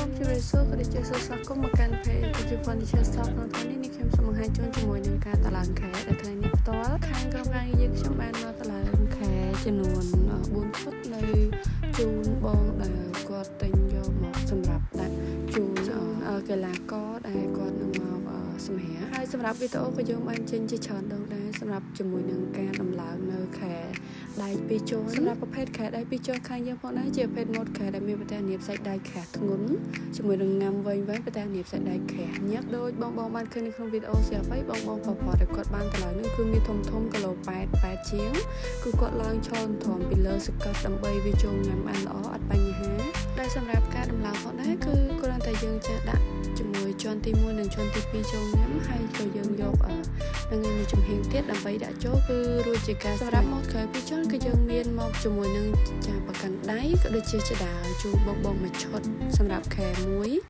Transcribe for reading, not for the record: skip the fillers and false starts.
សូមជម្រាបសួរក៏ដូចជាសូមស្វាគមន៍មកកាន់ page ជា Furniture Shop ក្នុងថ្ងៃនេះនេះខ្ញុំសូមបង្ហាញជូនជាមួយនឹងការតឡើងខែដែលថ្ងៃនេះផ្ទាល់ខាងក្រុមការងារយើងខ្ញុំបានមកតឡើងខែចំនួន4ឈុតនៅជូនបងដែលគាត់ទិញយកមកសម្រាប់ដាក់ជូនកីឡាករដែលគាត់នឹងមកសម្រាប់ហើយសម្រាប់វីដេអូក៏យើងបានចេញជាច្រើនដងដែរសម្រាប់ជាមួយនឹងការដំឡើងនៅខែដែកពីរជាន់សម្រាប់ប្រភេទខែដែកពីរជាន់ខាងយើងផងដែរជាប្រភេទម៉ូតខែដែលមានប្រទេសនាបសាច់ដែកក្រាស់ធ្ងន់ជាមួយនឹងងាំវែងវែងប្រទេសនាបសាច់ដែកក្រាស់ញឹកដូចបងបងបានឃើញនៅក្នុងវីដេអូស្រាប់ហើយបងបងប្រុសៗដែលគាត់បានតម្លើងនឹងគឺមានធំធំគីឡូ8 8ជាងគឺគាត់ឡើងឈរធំពីលើសកត់ដើម្បីវាចូលងាំបានល្អអត់បញ្ហាដែលសម្រាប់ការដំឡើងផងដែរគឺគ្រាន់តែយើងចេះដាក់ជាមួយជាន់ទី1និងជាន់ទី2ចូលងាំហើយក៏យើងយកនឹងមួយចំហៀងទៀតដើម្បីដាក់ចូលគឺរួចជាការសម្រាប់មកក្រោយពីជាន់គឺយើងមានមកជាមួយនឹងចាប្រកាន់ដៃក៏ដូចជាចដាជូនបងបងមួយឈុតសម្រាប់ខែមួយ។